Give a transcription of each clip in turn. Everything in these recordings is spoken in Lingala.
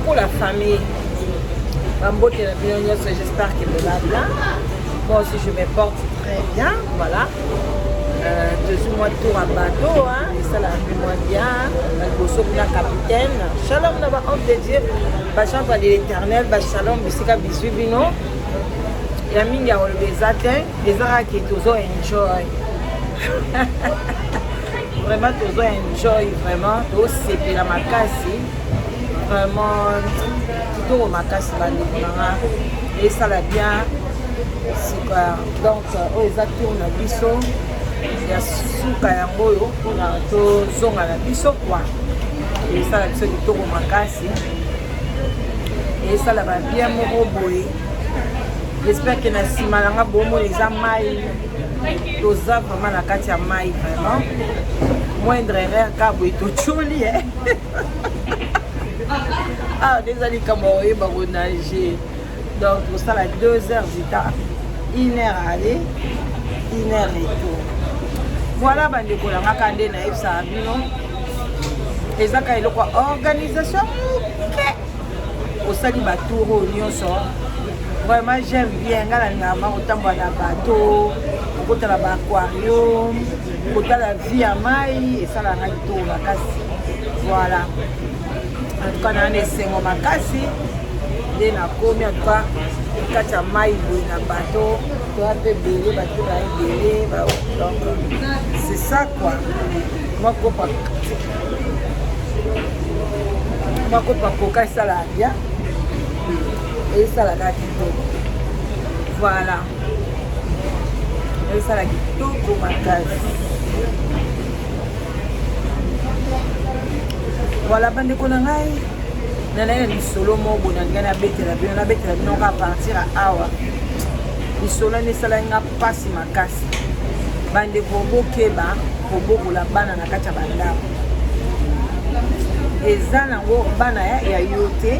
Coucou la famille. Bambote na bino nyonso, j'espère que boza bien. Moi aussi je me porte très bien, voilà. Tozwi mwa tour ya bateau, esalaka mpe mwa bien. Na liboso kuna capitaine. Shalom na ba homme de Dieu, bachantre de l'Éternel, bashalom bisika bizwi bino. Ya mingi ya koloba eza te, eza kaka ke tozo enjoy. Vraiment tozo enjoy, vraiment tosepela makasi, vraiment kitoko makasi. Bandeko na nga, esala bien sika. Donc oyo eza tour na biso ya suka, yango oyo mpona tozonga na biso kwa. Esala biso kitoko makasi, esala babien moko boye. J'espère ke na nsima na nga bomona eza mai, toza vraiment na kati ya mai. Vraiment moindre erreur ka boye totioli. Ah, eza likambo ya koyeba konage. Donc tosala 2 heures du temps, une heure aller, une heure retour. Voilà bandeko na nga, ka nde nayebisaka bino, eza ka eloko ya organisation moke, osali batour oyo nyonso. Vraiment j'aime bien, nga nalingaka ma kotambola na bateau, kokotala baaquarium, kotala vie ya mai, esalaka kitoko makasi. Voilà, en tout cas naa na esengo makasi nde nakomi en tout cas kati ya mai boye na bateau. Toya mpe ebele, bato baya ebele. Donc c'est ça quoi, mwa kopa koka esalaka bien, esalaka kitoko. Voilà, esala kitoko makasi. Voilà bandeko na ngai, nanaye na lisolo moko boye nalingai nabetela bino kaka partir ya awa. Lisolo wana esalaki nga mpasi makasi. Bandeko, bokeba kobokola bana na kati ya bandako. Eza nango bana ya yo te,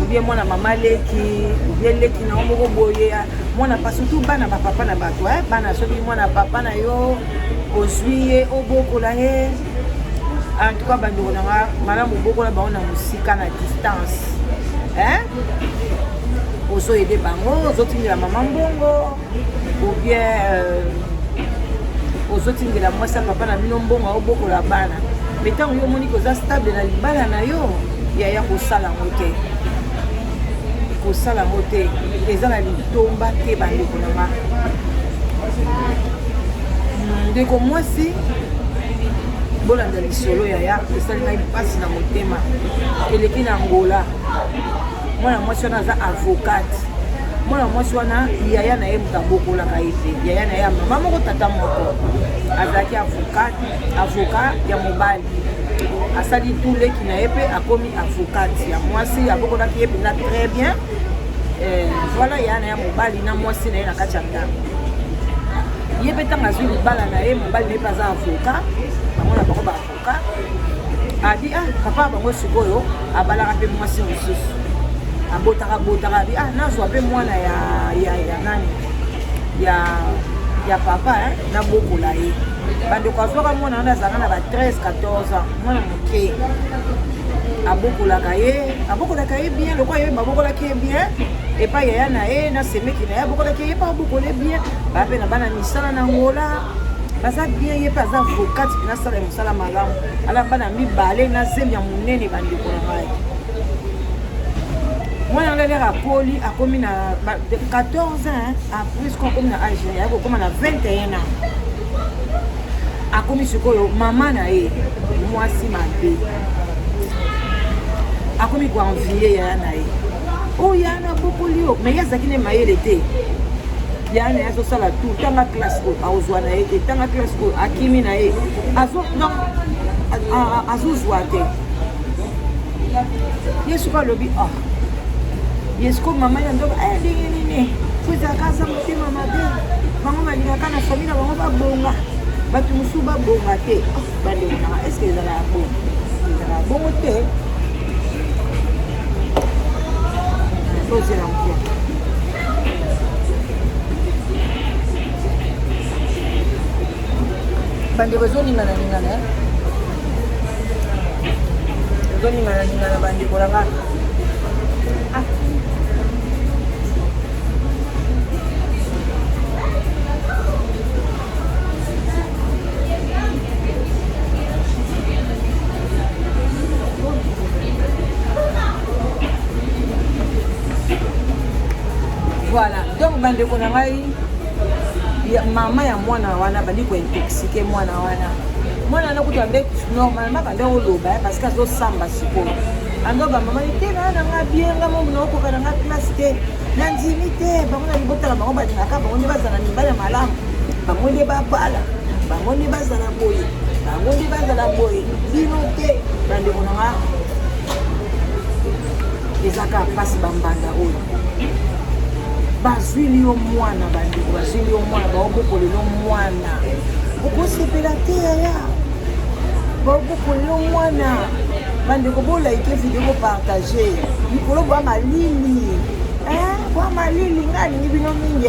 ou bien mwana mama leki, ou bien leki nango moko boye, mwana pa, surtout bana bapapa na bato. Bana, soki mwana papa na yo ozwi ye, obokola ye. En tout cas bandeko na nga, malamu obokola bango na mosika, na distance, hein? Ozoyede bango, ozotindela mama mbongo, ou bien ozotindela mwasi ya papa na bino mbongo, aobokola bana. Mais ntango yo omoni koza stable na libala na yo, yaya, kosala yango te, kosala yango te, eza na litomba te. Bandeko na nga, ndeko mwasi, bolanda lisolo. Yaya, esali ngai mpasi na motema. Eleki na Ngola. Mwana mwasi wana aza avocate. Mwana mwasi wana, yaya na ye moto abokolaka ye te, yaya na ye ya mama moko tata moko, azalaki avocat, avocat ya mobali. Asali tu leki na ye mpe akomi avocate ya mwasi, abokolaki ye mpenza très bien. Voilà, yaya na ye mobali na mwasi na ye na kati ya ndako. Ye mpe ntango azwi libala na ye, mobali na ye mpe aza avocat, bango na bango baavocat. Abi ah, papa bango sikoyo abalaka mpe mwasi mosusu, abotaka botaka. Abi ah, nazwa mpe mwana ya nani, ya papa, eh, nabokola ye. Bandeko, azwaka mwana wana, azalaka na ba 13 14 ans, mwana moke. Abokolaka ye, abokolaka ye bien lokola ye babokolaki ye bien epai yaya na ye na semeki na ye. Abokolaki ye, mpe abokole bien. Baya mpe na bana misala na Ngola, baza bien. Ye mpe aza avocate mpe nasala mosala malamu. Ala bana mibale na zemi ya monene. Bandeko na ngai, mwana wana lere akoli, akomi na 14 ans, après siko akomi na age ya kokóma na 21 ans. Akomi sikoyo, mama na ye mwasi mabe akomi koenvier yaya na ye oyo yaya na bokoli yo. Mais ye azalaki ne mayele te. Yaya na ye azosala tout, tanga classe oyo akozwa na ye te, tanga classe oyo akimi na ye, donc azozwa te. Ye soki alobi ah, ye siko mama ya ndoka, ndenge nini po ezalaka, aza motema mabe. Bango balingaka na famille na bango babonga, bato mosusu babonga te. Bandeko nanga, est-ce ezalaka bongo? Ezalaka bongo te. Tozela moke. Bandeko, ezoningana ningana. Ezoningana ningana bandeko na nga. Ah. Voilà, donc bandeko na ngai mama ya mwana wana bandi kointoxike mwana wana mwana wana kutu ande normalement bande oloba eh, parce que azosamba sikoyo ando bamama te naa na nga bien nga momu naokoka na nga classe te nandimi te bango na libota na bango balingaka bango nde bazala mibali ya malamu bango nde babala bango nde bazala boye bango nde bazala boye bino te bandeko na nga eza kaka mpasi bambanda oyo bazwili yo mwana bandeko bazwili yo mwana baobokolelo mwana okosepela te yaya baobokolelo mwana bandeko bolaike video bopartage likolo bwa malili bwa malili ngai alingi bino mingi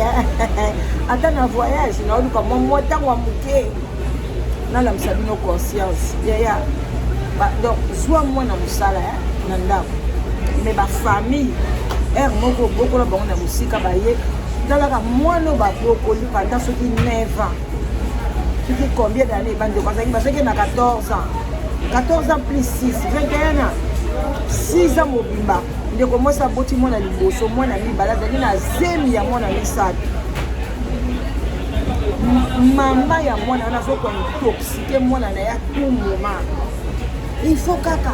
ata na voyage naoluka mwa mwa ntango ya moke nalamisa bino conscience yaya donc zwa mwana mosala na ndako mais bafamille heure moko obokola bango na mosika baye talaka mwana oyo babokoli pendant soki 9 ans soki combien d'année bandeko azalaki bazalaki na 14 ans 14 ans plus 6 21 ans 6 ans mobimba ndeko mwasi aboti mwana liboso mwana mibale azalaki na zemi ya mwana misato mama ya mwana wana azokoa intoxike mwana na ye tout moment il faut kaka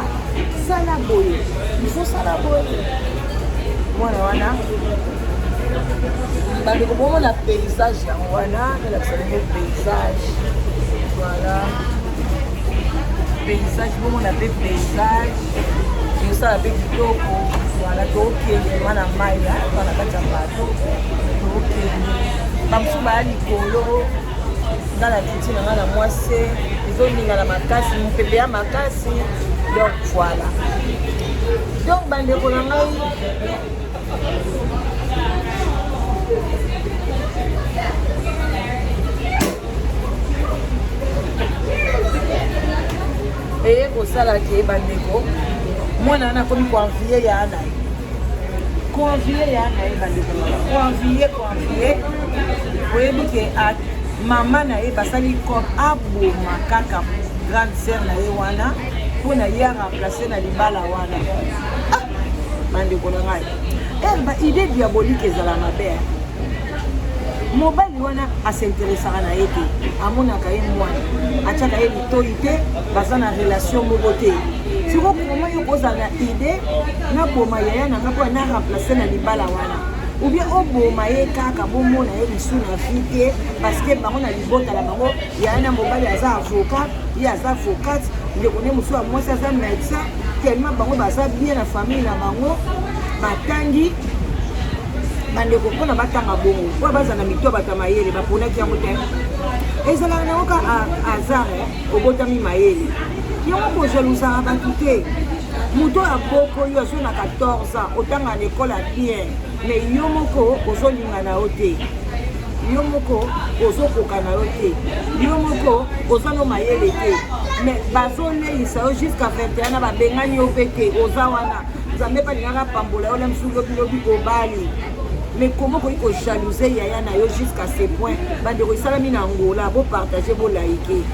sala boye il faut sala boye mwana wana bandeko bomona paysage yango wana nalakisa bino paysage voilà paysage bomona mpe paysage ezosala mpe kitoko voilà tokende ma na mai ba na kati ya bato tokende bamosusu baya likolo nga na kiti na nga na mwa se ezoningana makasi mopepe ya makasi donc voilà donc bandeko na ngai eye kosala ke bandeko mwana wana akomi koenvie ya na ye koenvie ya na ye bandeko koenvie koenvie oyebi ke mama na ye basali cop aboma kaka grande sœur na ye wana mpo na ye aremplace na libala wana ah, bandeko na ngai eh, ba idée diabolique ezala mabe eh. mobali wana asinteresaka na ye te amonaka ye mwana atiaka ye litoi te baza na relation moko te siko koma yo kozala na idée naboma yaya na ngai mpo na remplace na libala wana ou bien oboma ye kaka bomona ye lisu na vie te parce que bango na libota na bango yaya na mobali aza avocat ye aza avocate ndeko nde mosusu ya mwasi aza médecin tellement bango baza bien na famille na bango batangi bandeko mpona batanga bongo mpo baza na mito bato ya mayele baponaki yango te ezalaka nango ka hasard eh, obotami mayele yango kojaluzaka bato te moto oyo abokoli yo azwi na 14 ans otanga na ekole ya bien mais yo moko ozolinga na yo te yo moko ozokoka na yo te yo moko oza no mayele te mais bazoleisa yo jusqu'à 21 na babengani yo mpe te oza wana nzambe mpe alingaka apambola yo na mosusu lobilobi obali mais comment okoki kojalouse yaya na yo jusqu'à ce point bandeko esalami na angola bopartage bolaike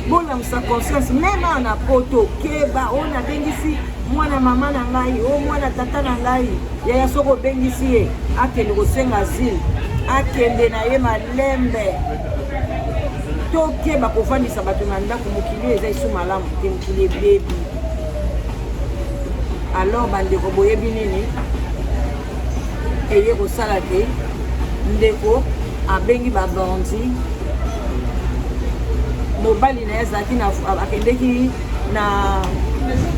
bolamusa conscience meme awa na poto keba oyo nabengisi mwana mama na ngai o mwana tata na ngai yaya soki obengisi ye akende kosenga asile akende na ye malembe tokeba kofandisa bato na ndako mokili oyo eza esu malamu te mokili ebebi alors bandeko boyebi nini eye kosala te ndeko abengi babandi mobali na ye azalaki na akendeki na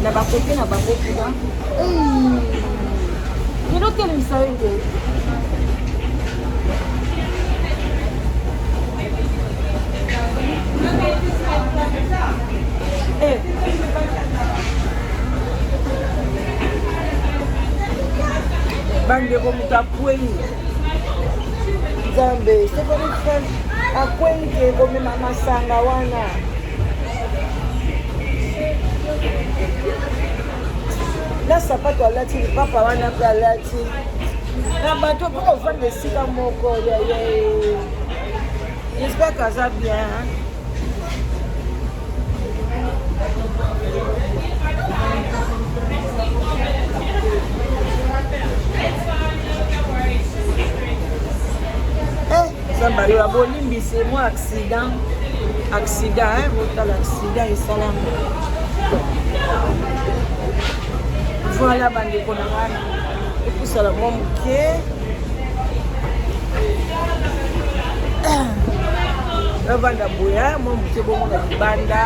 na bakote na bango kuna kende otelemisa ye te Eh. Bandeko moto akwei nzambe Stephanie French akwei ke komema masanga wana. Na sapato alati, lipapa wana mpe alati. Na bato mpo kovanda esika moko ya ya. J'espère qu'aza bien. Hein? Nzambe ayola bolimbisi mwa accident accident hein, botala accident esalami voilà bandeko na ngai epusala mwa moke navanda boye mwa moke bomona libanda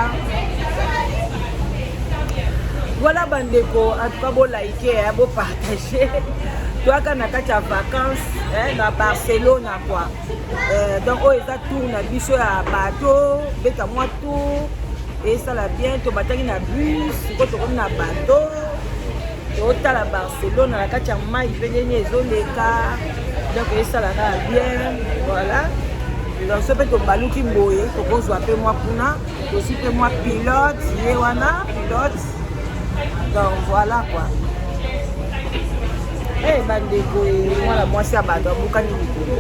voilà bandeko en tout cas bolike bopartage toyaka na kati ya vacances na barcelona quoi euh, donc oyo eza tour na biso ya bateau beta mwa tour esala bien tobataki na bus sikoyo tokomi na bateau totala barcelone na kati ya mai mpe ndenge ezoleka donc esala kaka bien voilà donc so mpe tobaluki boye tokozwa mpe mwa kuna tozwi mpe mwa pilote ye wana pilote donc voilà quoi hey, eh, bandeko eh, mwana mwasi ya bato abukani likolo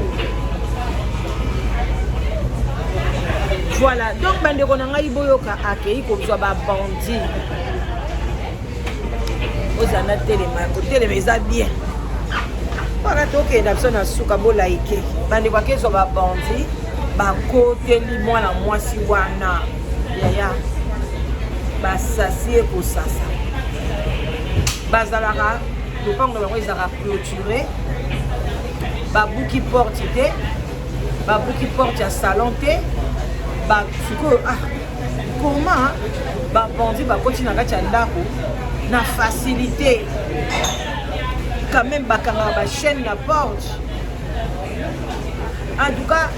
voilà donc bandeko na ngai boyoka akei kozwa babandi ozala na telema kotelema eza bien wana tokenda biso na suka bolaike bandeko akezwa babandi bakoteli mwana mwasi wana yaya basasi ye kosasa bazalaka lopango na bango ezalaka clôture babuki porte te babuki porte ya salon te sikoyo ah comment babandi bakoti na kati ya ndako na facilité quand même bakangaka bachaîne na porte en tout cas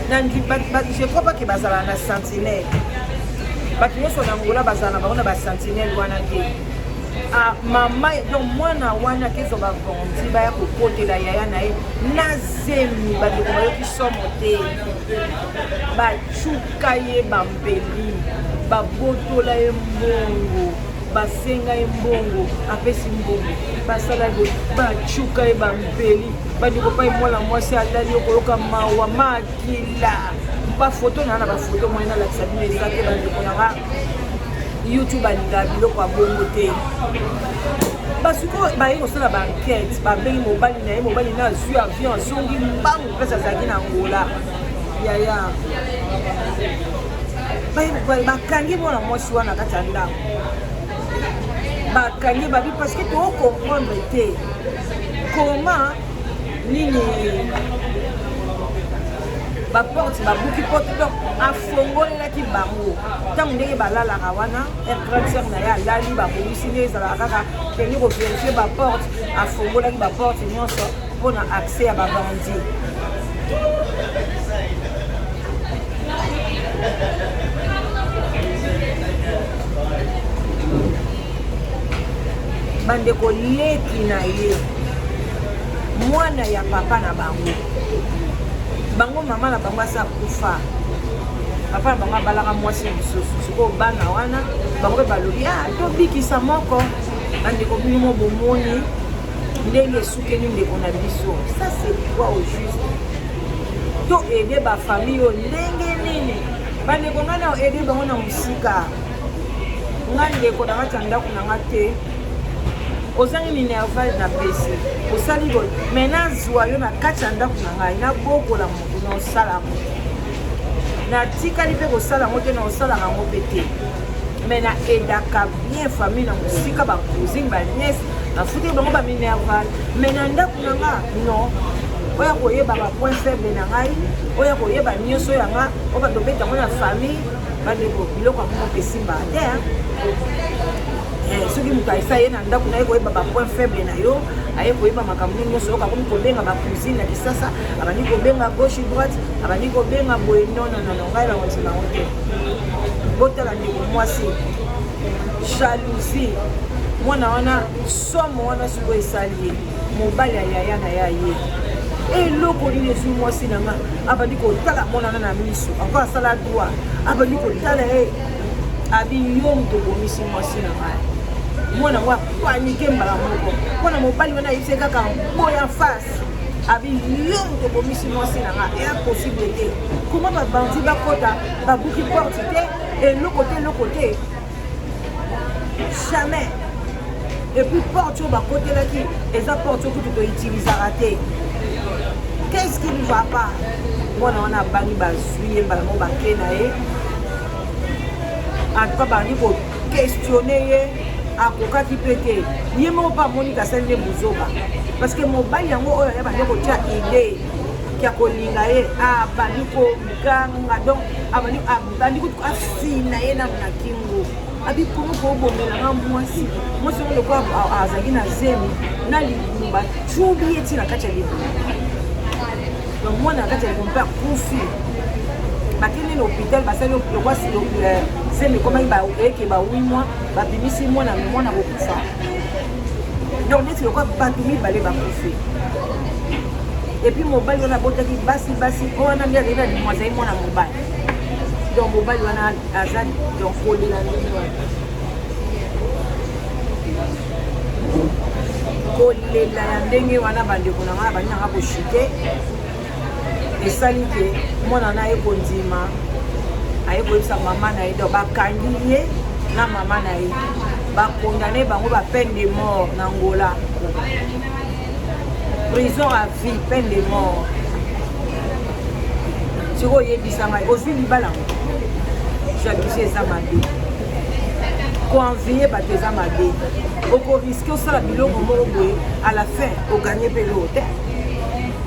je crois pas ke bazala na sentinelle bato nyonso na angola bazala na bango na basentinelle wana te ah, mama donc mwana wana akezwa babandi baya kokotela yaya na ye na zemi bandeko bayoki somo te bacuka ye bambeli babotola ye mbongo basenga ye mbongo apesi mbongo basala boye bacuka ye bambeli bandeko pai mwana mwasi alali okoyoka mawa makila bafoto na na bafoto moye nalakisa bino eza te bandeko na nga youtube alingaka biloko ya bongo te basikoyo baye kosala bankete babengi mobali na ye mobali na azwi avion azongi mbangu place azalaki na angola yaya bakangi mwana mwasi wana kati ya ndako bakangi babi parce que tocomprendre te comment nini baporte babuki porte donc afongolelaki bango ntango ndenge balalaka wana air grande sœur na ye alali babongisi nde ezalaka kaka kende koverifie baporte afongolaki baporte nyonso mpo na accès ya babandi bandeko leki na ye mwana ya papa na bango bango mama na bango asi akufa papa na bango abalaka mwasi mosusu sikoyo bana wana bango mpe balobi ah tobikisa moko bandeko bino mo bomoni ndenge esukeli ndeko na biso ça c'est quoi au juste to aide bafamille oyo ndenge nini bandeko ngai na aide bango na mosika ngai ndeko na kati ya ndako na ngai te ozangi minerval na pesi osali boye mai nazwa yo na kati ya ndako na ngai nabokola moto na osala yango natikali mpe kosala yango te na osalaka yango mpe te mai na aidaka bien famille na mosika bacousine baniese nafuti bango baminerval mai na ndako na nga non oyo akoyeba bapoint faible na ngai oyo akoyeba nyonso ya nga oyo bato obeta yango na famille bandeko biloko yango moko esimbaka te eh, soki moto aisa ye na ndako na ye koyeba bapoint faible na yo aye koyeba makambo nini nyonso yoka akomi kobenga bacousine na kisasa abandi kobenga gauche droite abandi kobenga boye nononono ngai nakondima yango te botala ndeko mwasi jalousie mwana wana somo wana sikoyo esali ye mobali ya yaya na ya ye eloko nini ezwi mwasi na nga abandi kotala mwana na miso encore asala droit abandi kotala ye abi yo moto obomisi mwasi na ngai mwana yango apanike mbala moko Mpo na mobali wana ayebisi kaka boya face abi yo moto obomisi mwasi na nga, eya possible te. Koma babandi bakota babuki porte te, eloko te, eloko te, jamais. Et puis porte oyo bakotelaki eza porte oyo kutu toutilisaka te. Qu'est-ce qui ne va pas? Mwana wana abangi, bazwi ye mbala moko, bake na ye. En tout cas bandi koquestionner ye, akokaki mpe te. Ye moko mpe amoni kasali nde buzoba, parce que mobali yango oyo aya bandi kotia idée ya kolinga ye, abandi koganga. Donc abandi kutu afina ye nanu na kingo, abi komo kobomelanga mwasi. Mwasi yango lokola azalaki na zemi na libumu, bacubi ye ti na kati ya libumu. Donc mwana na kati ya libumu mpe akufi. Bakende na hôpital, basali lokwa zemi ekomaki eke ba 8 mois, babimisi mwana, me mwana kokufa. Donc neti lokwa bato mibale bakufi. Et puis mobali wana abotaki basi basi, oyo wana nde azali na libumu, azali mwana mobali. Donc mobali wana aza donc kolela ndenge wana, kolela ya ndenge wana. Bandeko na ngai, bandi nanga koshite, esali ke mwana na ye kondima, aye koyebisa mama na ye. Donc bakangi ye na mama na ye, bakondane bango ba peine de mort na Angola, prison à vie, peine de mort. Sikoyo oyebisa ngai, ozwi libala, jalousie eza mabe, koenvier bato eza mabe. Okorisquer osala biloko moko boye, à la fin ogagner mpe eloko te.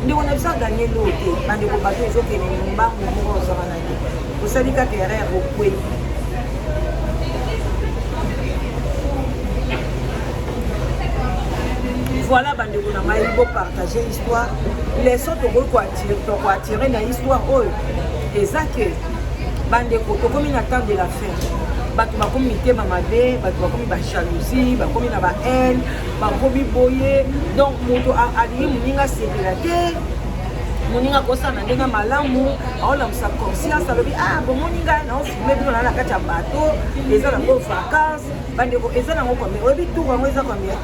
Ndeko na biso agagner eloko te. Bandeko, bato ezokende mbangu moko ozaka na te, osali kaka erreur, okwei. Voilà, bandeko na ngai, bopartager histoire. Leçon tokoki tokoattirer na histoire oyo eza ke, bandeko, tokomi na temps de la fin. Bato bakomi mitema mabe, bato bakomi bajalousie, bakomi na bahaine, bakomi boye. Donc moto alingi moninga asepela te, moninga akosala na ndenge malamu, aolamusa conscience, alobi: "Ah, bomoni ngai naofilmer bino na kati ya bato." Eza nango vacance, bandeko. Eza nango combien? Oyebi tour yango eza combien?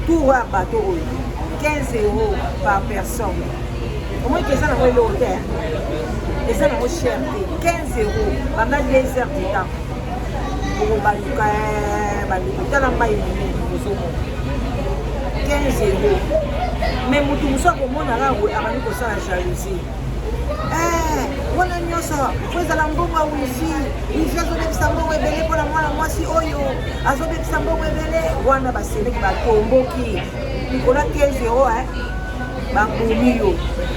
Tour ya bato oyo, 15 € par personne. Omoni ke eza nango eloko te, eza nango cher te. 15 € banda 2 heures du temps okobaluka. Bandeko, tala mai monene, ozomona 15 €. Mais motu mosusu akomona kaka, abandi kosala jalousie. Wana nyonso po ezala mbongo ya wifi. Wifi azobebisa mbongo ebele mpona mwana mwasi oyo, azobebisa mbongo ebele wana. Baseleki batomboki likolo ya 15 €, babomi yo,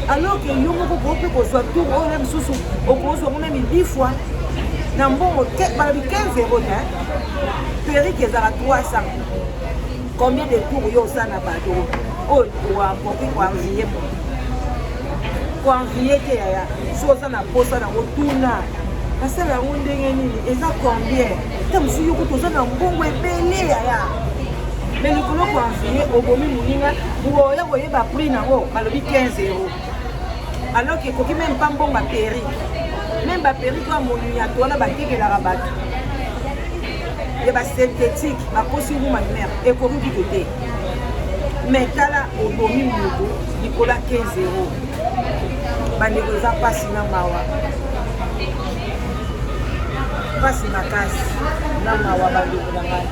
alors que yo moko ko mpe kozwa tour oyo na misusu, okozwa ngo même 10 fois na mbongo. Balobi 15 € te, perruque ezalaka 300. Combien de tour yo osala na bato oyo okoki koenvier? Moto koenvier te, yaya. So oza na posa nango, tuna basala yango ndenge nini, eza combien. Ta mosusu yo kutu oza na mbongo ebele, yaya, mais likolo koenvier, obomi moninga. Oya koyeba prix nango, balobi 15 €, alors que ekoki même pas mbongo ya perruque. Même baperruque oyo moniato wana batekelaka bato ya basynthétique, bakosi nguma mare, ekoki kutu te. Mais tala, obomi moto likolo ya 15 €. Bandeko, eza mpasi na mawa, mpasi makasi na mawa, bandeko na ngai.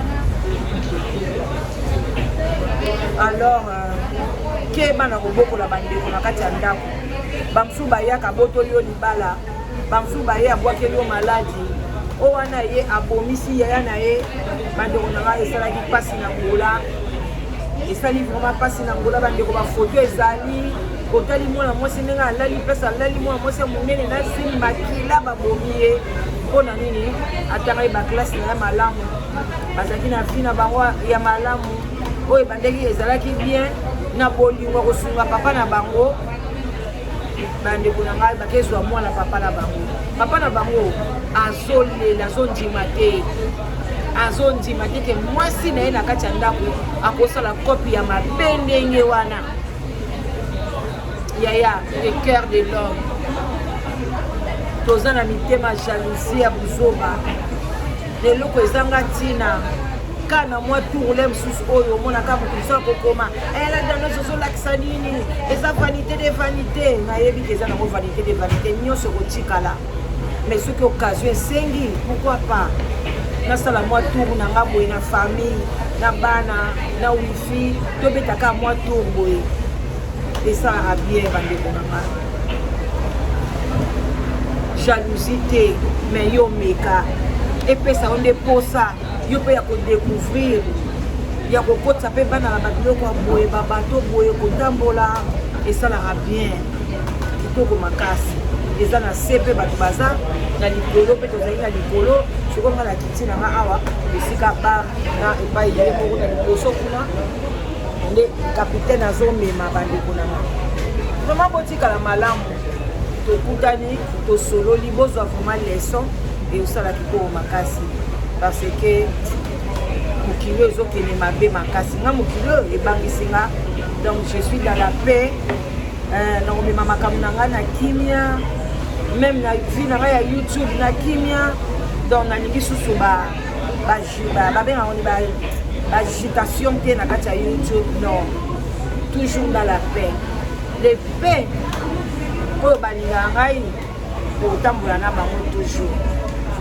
Alors keba na kobokola bandeko na kati ya ndako. Bamosusu bayaka, botoli yo libala. Bamosusu baye, abwakeli yo maladi. Oyo wana ye abomisi yaya na ye. Bandeko na ngai, esalaki mpasi na Angola, esali vraiment mpasi na Angola. Bandeko, bafoto ezali, otali mwana mwasi ndenge alali place, alali mwana mwasi ya monene na zemi, makila. Babomi ye mpo na nini? Atangaki baclasse na ye malamu, bazalaki na vie na bango ya malamu oyo ebandaki, ezalaki bien na bolingo kosunga papa na bango. Bandeko na ngai, bakezwa mwana papa na bango. Papa na bango azolela, azondima te, azondima te ke mwasi na ye na kati ya ndako akosala kopi ya mabe ndenge wana. Yaya, le cœur de l'homme, toza na mitema jalousie ya buzoba, eloko ezanga ntina. Ka na mwa tour le mosusu oyo omonaka moto mosusu akokoma ela danoise ozolakisa nini, eza vanité de vanité. Nayebi ke eza nango vanité de vanité, nyonso ekotikala, mais soki occasion esengi, pourquoi pas nasala mwa tour na nga boye na famille, na bana, na wifi, tobetaka mwa tour boye, esalaka bien. Bandeko na nga, jalousie te, mais yo meka, epesa yo nde posa yo mpe ya kodécouvrir, ya kokotisa mpe bana na babiloko ya boye, babato boye, kotambola esalaka bien, kitoko makasi. Eza na se mpe bato baza na likolo mpe tozali na likolo. Sikoyo nga na kiti na nga awa, esika bar na epai ye moko na liboso kuna nde capitaine azomema. Bandeko na nga, vraiment botikala malamu. Tokutani, tosololi, bozwa vraiment leçon, eosala kitoko makasi, parce que mokili oyo ezokende mabe makasi. Nga mokili oyo ebangisi nga, donc je suis dans la paix. Nakomema makambo na ngai na kimia, même na vie na ngai ya YouTube na kimia. Donc nalingi susu babengaka ni baagitation te na kati ya YouTube, non, toujours dans la paix, le paix oyo balingaka ngai, kotambola na bango toujours.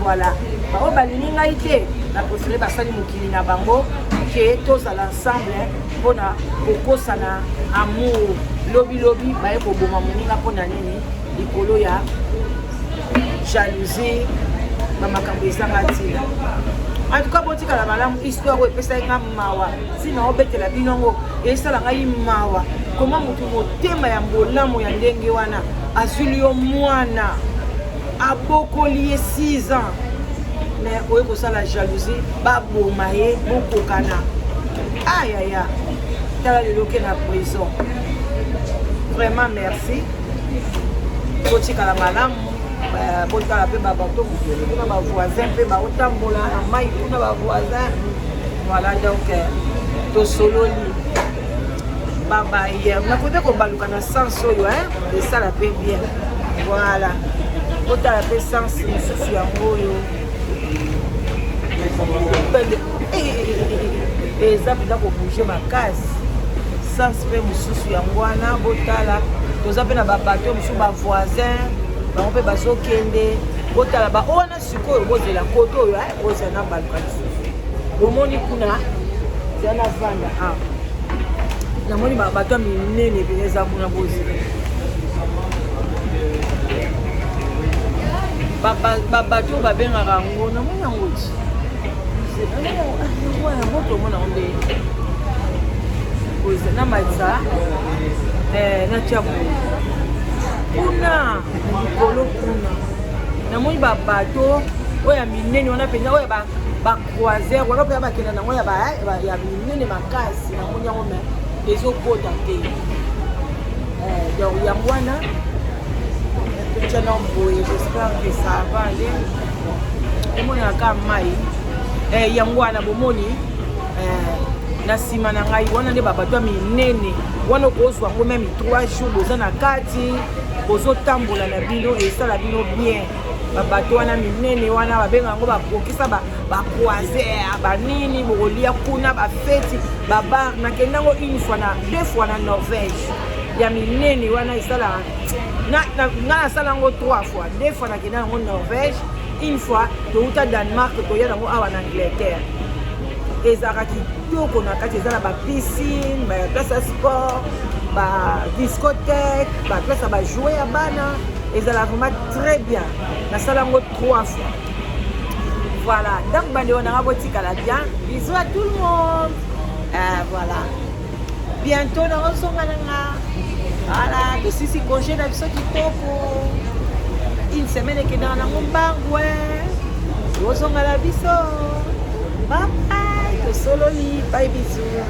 Voilà, bango balingi ngai te, na préféré basali mokili na bango ke tozala ensemble mpona kokosana amour. Lobilobi baye koboma moninga mpona nini? Likolo ya jalousie, bamakambo ezanga ntina. En tout cas, botikala malamu. Histoire oyo epesaki nga mawa, ntina obetela bino yango, esala ngai mawa. Koma motu motema ya bolamu ya ndenge wana, azwili yo mwana, abokoli ye 6 ans, mais oye kosala jalousie, baboma ye, bokokana. Ayaya, tala lelo ke na prison. Vraiment merci, botikala malamu. Botala mpe babato kuna, bavoisin mpe baotambola na mai kuna, bavoisin. Voilà, donc tosololi babaye. Nakoki mpe kobaluka na sens oyo, esala mpe bien. Voilà, botala mpe sens mosusu yango oyo eza mpenza kobouger makasi. Sens mpe mosusu yango wana, botala, toza mpe na babato mosusu, bavoisin bango mpe bazokende. Botala ba wana sikoyo, bozela kote oyo, bozela na baluka lisusu. Bomoni kuna eza na vanda awa, namoni bato ya minene mpenza eza kuna. Bozela babato oyo babengaka yango, namoni yango ti yango, tomona yango nde na matisa natia boye kuna likolo kuna. Namoni babato oyo ya minene wana mpenza, oyo bacroisière wana mpenza, bakenda nango ya minene makasi. Namoni yango, mais ezokota te. Donc yango wana totia na boye, j'espère que ça va aller. Emonaka mai yango wana, bomoni na nsima na ngai wana nde babato ya minene wana. Okozwa yango même 3 jours, boza na kati, bozotambola na bino, esala bino bien. Babato wana minene wana babenga yango bakokisa bacroisière banini, bokolia kuna, bafeti, babar. Nakende yango une fois na deux fois na Norvège, ya minene wana esalaka. Nga nasala yango trois fois, deux fois nakende yango Norvège, une fois touta Danemark, toya yango awa na Angleterre. Ezalaka kitoko na kati, eza na bapiscine, baplace ya sport, badiscothèque, baplace ya bajouet ya bana. Ezala vraiment très bien. Nasala yango trois fois. Voilà, donc bandeko nanga, botikala bien. Bisous à tout le monde. Voilà, bientôt nakozonga nanga. Voilà, tosisi congé na biso kitoko, une semaine ekendaka nango mbangu. Tozonga na biso. Bye, tosololi, bye, bisous.